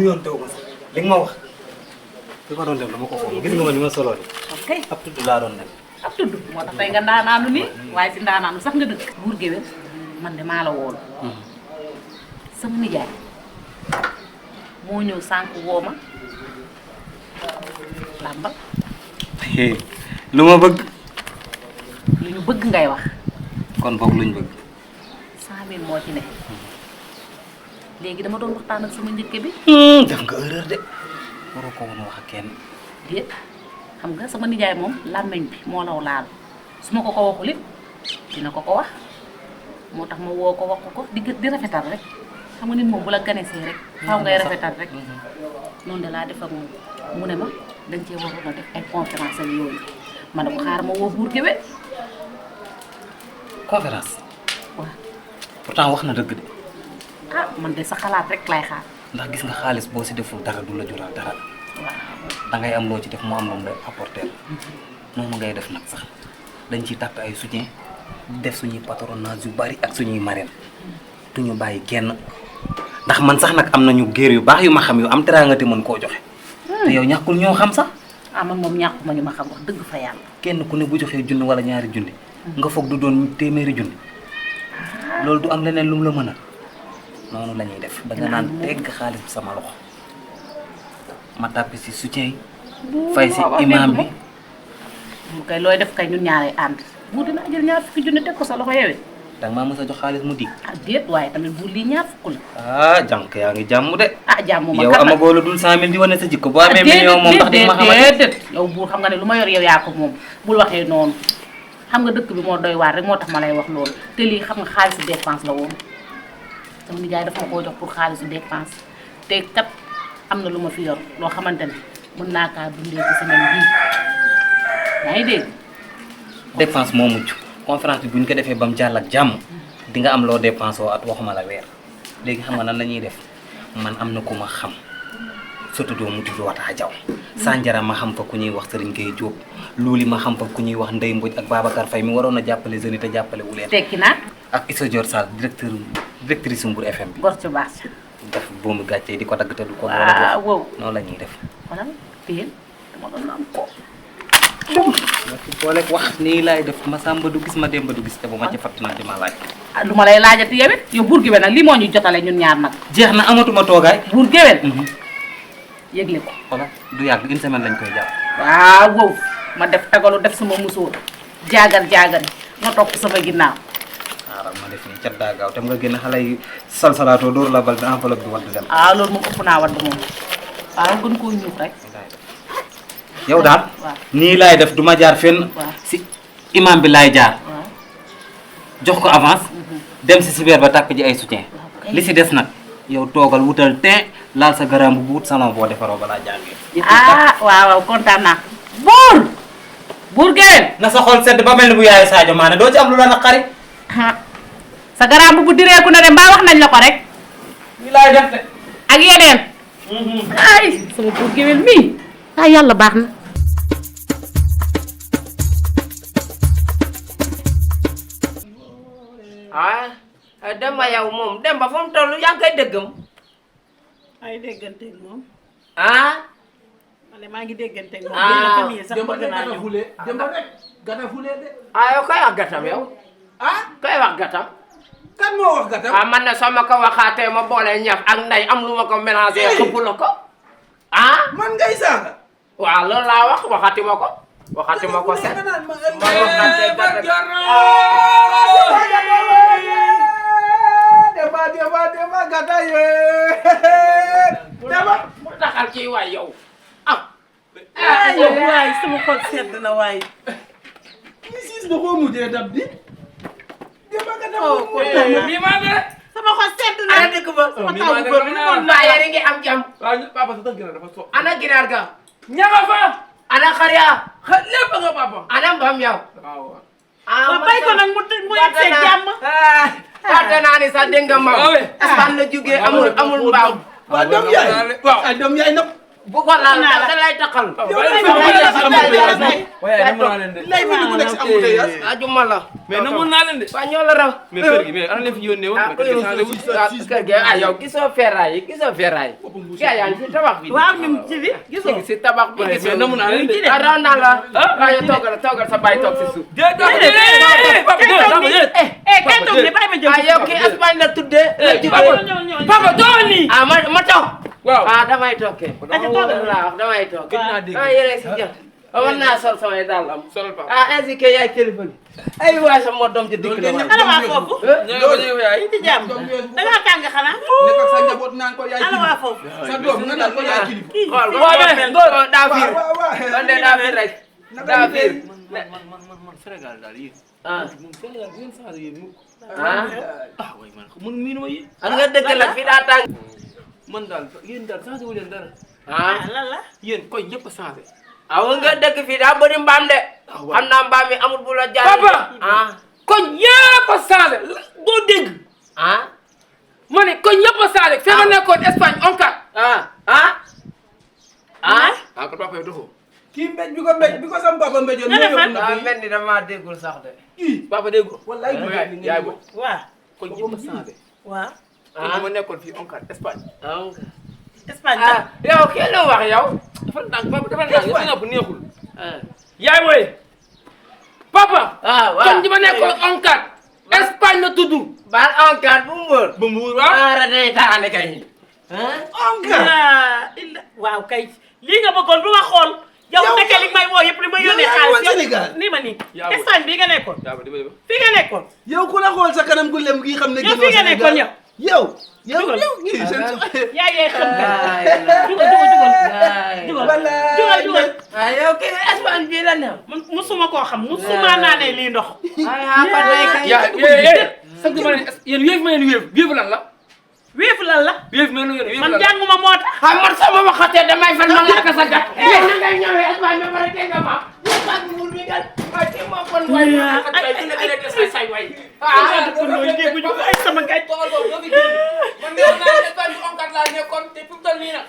nuyoon taw ma sax li nga ma wax li ma doon dem dama ko xool gis nga ma ni ma solo ni ok ab tudd laa doon dem ab tudd moo tax tey nga ndaanaanu nii waaye si ndaanaanu sax nga dëkk buur géwél man de maa la woolu sama nijaay moo ñëw sànq woo ma làmbal lu ma bëgg lu ñu bëgg ngay wax kon boog luñ bëgg 100 000 moo ci ne léegi dama doon waxtaan ak sama njëkke bi def nga erreur de waroo ko woon wax ak kenn déet xam nga sama nijaay moom làmmeñ bi moo law laal su ma ko waxul it dina ko wax moo tax ma woo ko wax ko di rafetal rek xam nga nit moom bu la ganesee rek faaw ngay rafetal rek noonu de laa def ak moom mu ne ma dañ cee waroon a def ay conférence ak yooyu ma ne ko xaar ma woo buur géwél conférence waaw pourtant wax na dëgg de ah man de sa xalaat rek lay xaar ndax gis nga xaalis boo si deful dara du la jural dara da ngay am loo ci def mu am lu mu lay apporter noonu ngay def nag sax dañ ciy tàpp ay soutien def suñuy patronage yu bari ak suñuy marraine duñu bàyyi kenn ndax man sax nag am nañu géer yu baax yu ma xam yu am teraanga te mën koo joxe te yow ñàkkul ñoo xam sax ah man moom ñàkkuma ñu ma xam wax dëgg fa yàlla kenn ku ne bu joxee junni wala ñaari junni nga foog du doon téeméeri junni loolu du am leneen lu mu la mën a noonu la ñuy def da nga naan tegg xaalis bi sama loxo ma tàppi si soutien yi fay si imam bi mu kay looy def kay ñun ñaaree ànd buur dina jël ñaar fukki junni teg ko sa loxo yowee danga maa mës a jox xaalis mu dig ah déet waaye tamit buur lii ñaar fukk la ah jànk yaa ngi jàmm de ah jàmm ma yow amagoo la dul 100 000 di wane sa jikko boo amee million moom ndax di ma xamal déedéet yow buur xam nga ne lu ma yor yow yaa ko moom bul waxee noonu xam nga dëkk bi moo doy waar rek moo tax ma lay wax loolu te lii xam nga xaalisu dépense la woon sama nijaay dafa ma koo jox pour xaalisu dépense te kat am na lu ma fi yor loo xamante ne mën naa kaa dundee ci semaine bii yaa ngi dégg dépense moo mucc conférence bi bu ñu ko defee ba mu jàll ak jàmm di nga am loo dépense woo at waxuma la weer léegi xam nga nan la ñuy def man am na ku ma xam surtout doo mu tudd Wata Jaw Sanjara ma xam fa ku ñuy wax Serigne Gueye Diop loolu ma xam fa ku ñuy wax Ndeye Mbodj ak Babacar Faye mi waroon a jàppale jeunes yi te jàppale wu leen tekki naa ak Issa Dior Sall directrice Mbour FM bi gor ci baax def boomu gàccee di ko dagg te du ko waaw wow noonu la ñuy def xoolal téyel dama doon am ko ma ci booleeg wax nii laay def ma sàmba du gis ma demba du gis te bu ma ci fatt nag di ma laaj ah lu ma lay laajati yow it yow buur géwél nag lii moo ñu jotale ñun ñaar nag jeex na amatuma toogaay buur géwél yëgle ko voilà du yàgg une semaine lañ koy jàpp waaw wow ma def tagalu def sama musóor jaagar nga topp sama ginnaaw xaaral ma def nii cat daa gaaw tam nga génn xale yi salsalaatoo dóor la bal bi enveloppe bi war di dem ah loolu moom ëpp naa wadd moom waaw gën koo ñuuf rek yow daal nii laay def duma jaar fenn si imam bi laay jaar jox ko avance dem si cyber ba tàkk ji ay soutien li si des nag yow toogal wutal te laal sa garam bu wut salon boo defaroo balaa jàngee ah waaw kontaan naa buur géwél na sa xol sedd ba mel ni bu yaay Sadio Mané doo ci am lu la naqari sa garam bu direeku na de mbaa wax nañ la ko rek nii laay def de ak yeneen ay sama buur géwél mii ah yàlla baax na Demba yow moom Demba fa mu toll yaa ngi koy dëggam ay dégganteeg moom. man maa ngi dégganteeg moom. sax Demba bëgg naa ñëw. Demba rek gana fule de. yow koy wax gatam yow koy wax gatam Kan moo wax gatam? man ne soo ma ko waxaatee ma boole ñaf ak nday am lu ma ko mélangé xëpp la ko Man ngay saaga. waaw loolu laa wax waxati ma ko set ma waxaatee gatam Demba gata ye. Demba mu taxal ci waay yow ay waay sama xol sedd na waay. ni siis na ko mujjee dab di. Demba gata Oh, mi ma ne sama xol sedd na dëgg ba. sama taw bu bëri noonu mbaa yéen a ngi am jàmm papa sa tax gëna dafa so. ana ginaar ga Ñanga fa. ana xar yaa Lépp nga papa. ana mbam yow Waaw. ba bay ko nag mu yegg see jàmm. fàtte naa ni sax dégg nga ma. Espagne la jógee amul mbaaw. Waaw doom yaay. Waaw ay doom yaay nag. bu ko laal da lay taxal. waaye dama naa leen de. lay fi dugg nag si embouteillage. ajuma la. mais namoon naa leen de. waa ñoo la raw. mais kër gi mais ana leen fi yónnee woon. kër gi yow gisoo ferraille yi gisoo ferraille yi. kii yaa ngi si tabax bi. waaw ñun ci bi gisoo. si tabax bi mais namoon naa leen de. raw naa la. waaye toogal sa baay toog si suuf. kay toog ne bàyyi ma jël. yow kii Espagne la tuddee. papa doon nii. ma toog. waaw damay toogee. damay toog. yére si jël. war naa sol samay dàll am. solal papa. ainsi que yaay kilifa gi. ay waay sama doom ci dikk la waay. ana waa foofu. ñoo yaay. ci jàmm da ngaa tàng xanaa. nekk ak sa njaboot naan ko yaay ana waa foofu. sa doom nga naan ko yaay kilifa. xool daa fiir. waaw man de daa fiir rek. daa fiir. man Sénégal daal yéen. moom Sénégal yéen saa yéen mu. waaye man man miinu ma yéen. an nga dëkk la fi daa tàng. man daal yéen daal changé wu leen dara. lan la. yéen koy ñëpp a changé. nga dëkk fii daa bëri mbaam de. xam naa mbaam mi amul bu la jaar. papa. koñ ñëpp a changé doo dégg. ma ne koñ ñëpp a changé. fi ma nekkoon Espagne onkat. kon papa yow doxoo. kii mbéj bi ko sam papa mbéjoon. mel ni damaa déggul sax de. papa dégg ko. wallaay yaay boobu. waaw. koñ ñëpp a changé. waaw. kon ma nekkoon fii onkat Espagne. Espagne nag. yow kii la wax yow. dafa ndànk papa dafa ndànk yéen a bu neexul. yaay booy. papa. waaw koñ ñi ma nekkoon onkat. Espagne la tudd. baal onkat bu Mbour. ba Mbour waaw. day taane kay. waaw kay lii nga bëggoon bu ma xool. yow nekkee li may woo yëpp li ma yónnee xaalis Sénégal nii ma nii. Espagne bii nga nekkoon. fii nga nekkoon. yow ku la xool sa kanam gu lem gi xam ne. yow fii nga nekkoon yow. yow yaa ngi xam jugal. yow kii Espagne bii la new. musuma koo xam musuma naanee lii ndox. sax dama ne yéen wéef ma leen wéef lan la. wéef lan la. wéef ma leen wéef lan la man jànguma moo tax. xam man sama waxatee damay fan ma laaka sa gat. yéen na ngay ñëwee Espagne ba pare tey nga ma. Espagne mu ngi dal. waaye kii moo kon waay say waay. ay sama gàcc. man de woon naa Espagne bu onkat laa nekkoon te fi mu toll nii nag.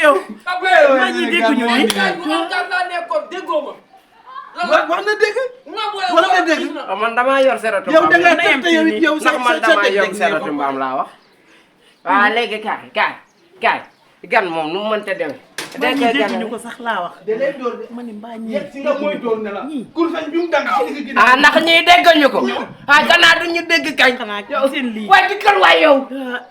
yow. maa ngi dégguñu ni. bu onkat laa nekkoon déggoo ma. wax na dégg. wala nga dégg. man damaa yor seratu yow mbaam. da nga tëj yow it yow ndax man damaa yor seratu mbaam laa wax. waaw léegi kaay gan moom nu mu mënta demee. maa ngi dégguñu ko sax laa wax. da lay door de. ma ni mbaa ñii. yegg si nga mooy door ne la. kursañ bi mu dang si digg ndax ñuy dégguñu ko. gannaaw du ñu dégg kañ. xanaa yow seen lii. waaye di kër waay yow.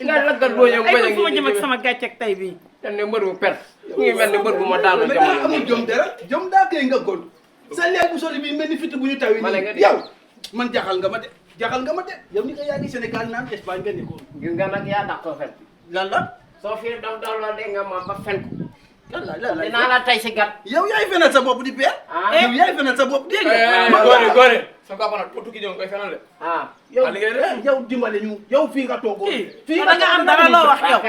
nga lëkkat boo ñëw ay fu ma jëm ak sama gàcce ak tay bii. te ne mbër bu perte. mu ngi mel ni mbër bu ma daanu mais jamono daa amul jom dara jom daa koy nga gont sa leer bu soli bi mel ni fitt bu ñu tawi nii yow man jaxal nga ma de yow ni ko yaa ngi Sénégal naan Espagne nga nekkoon. gis nga nag yaa dàq ko fen. lan la. soo fi daw loo dégg nga ma ba fen ko. lan la dinaa la tay si gat. yow yaay fenal sa bopp di peer. yow yaay fenal sa bopp dégg nga. góore sa papa nag tukki ñëw koy fenal de. yow dimbale ñu yow fii nga toogoo. fii nga am dara loo wax yow.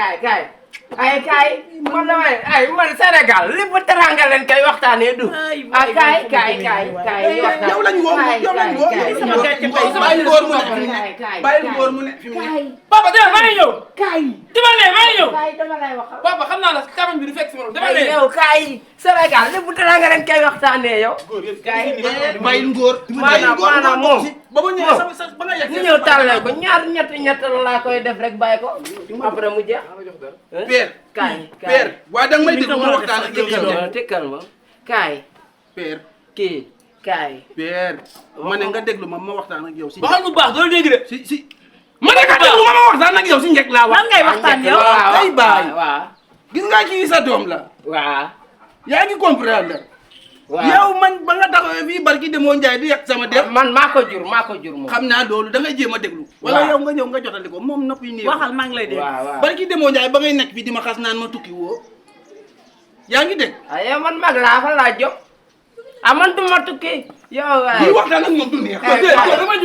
kaay man man Sénégal lépp teranga leen kay waxtaanee du. kaay yow lañ woo bàyyi ngóor mu ne fi mu ne. papa dama maa ngi ñëw. kaay dama lay ñëw. dama lay waxal. papa xam naa la camion bi du fekk si ma dama lay. yow kaay Sénégal lépp teranga leen kay waxtaanee yow. kaay bàyyi ngóor. maanaam moom. ba ma ñëwee sa ba nga yegg. ñu ñëw tàllee ko ñaar ñett laa koy def rek bàyyi ko. après mu jeex. Père. Père waaye danga may déglu ma waxtaan ak yow. tekkal ma kaay. Père. kii kaay. Père. ma ne nga déglu ma waxtaan ak yow si. waxal bu baax doo dégg de. si. ma ne nga déglu ma waxtaan ak yow si njëkk laa wax. lan ngay waxtaan yow. ay baay waaw. gis nga kii sa doom la. waaw. yaa ngi comprendre. waaw yow man ba nga taxawee fii barki demoo Njaay di yàq sama der. man maa ko jur moom. xam naa loolu da ngay jéem a déglu. wala yow nga ñëw nga jotali ko moom nopp yi nii. waxal maa ngi lay dégg. waaw barki demoo Njaay ba ngay nekk fii di ma xas naan ma tukki woo. yaa ngi dégg. yow man mag laa fa laa jóg. man du ma tukki. yow waay buy waxtaan ak moom du neex. damay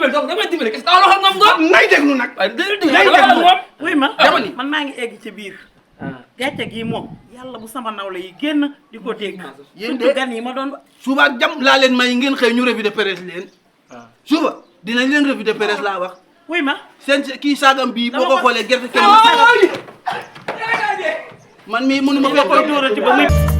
dimbali qu'est-ce que wax ak moom nga. ngay déglu nag. ngay déglu moom. wuy ma dama ni man maa ngi egg ci biir. gàcce gi moom yàlla bu sama nawle yi génn di ko dégg. yéen de surtout gan yi ma doon. suba ak jàmm laa leen may ngeen xëy ñu revue de presse leen. suba dinañ leen revue de presse laa wax. wuy ma seen kii saagam bii boo ko xoolee gerte kenn. man mii mënu ma nga koy dóorati ba muy